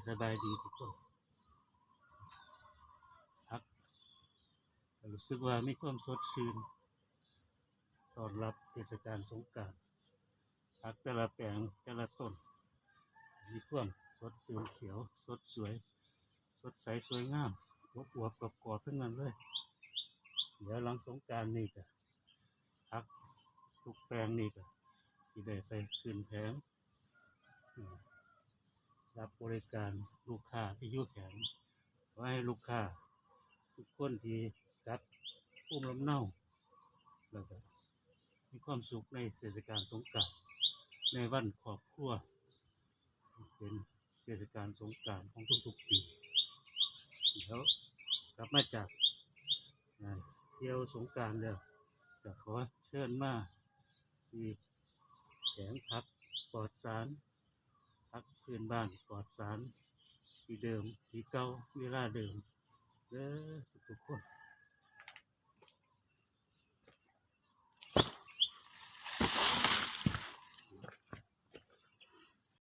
ສະບາຍດີທຸກຄົນ. ຜັກ ກະຮູ້ສຶກວ່າມີຄວາມສົດຊື່ນ ຕ້ອນຮັບເທດສະການສົງການ. ຜັກແຕ່ລະແປງ ແຕ່ລະຕົ້ນ ມີຄວາມສົດຊື່ນ ຂຽວສົດສວຍ ສົດໃສສວຍງາມ ອວບໆ ກອບໆ ທັງນັ້ນເລີຍ. ດຽວຫຼັງສົງການນີ້ກະ ຜັກທຸກແປງນີ້ກະຊິໄດ້ໄປຂຶ້ນແຜງ ອາ ຮັບບໍລິການລູກຄ້າທີ່ຢູ່ແຜງ. ຂໍໃຫ້ລູກຄ້າທຸກຄົນທີ່ກັບພູມລຳເນົາ ແລ້ວກະມີຄວາມສຸກໃນເທດສະການສົງການ ໃນວັນຄອບຄົວ ເປັນເທດສະການສົງການຂອງທຸກໆປີ. ແລ້ວກັບມາຈາກ ອາ ທ່ຽວສົງການແລ້ວ ກະຂໍເຊີນມາ ທີ່ແຜງຜັກປອດສານ, ຜັກພື້ນບ້ານປອດສານ ທີ່ເດີມ ທີ່ເກົ່າ ເວລາເດີມເດີທຸກໆຄົນ.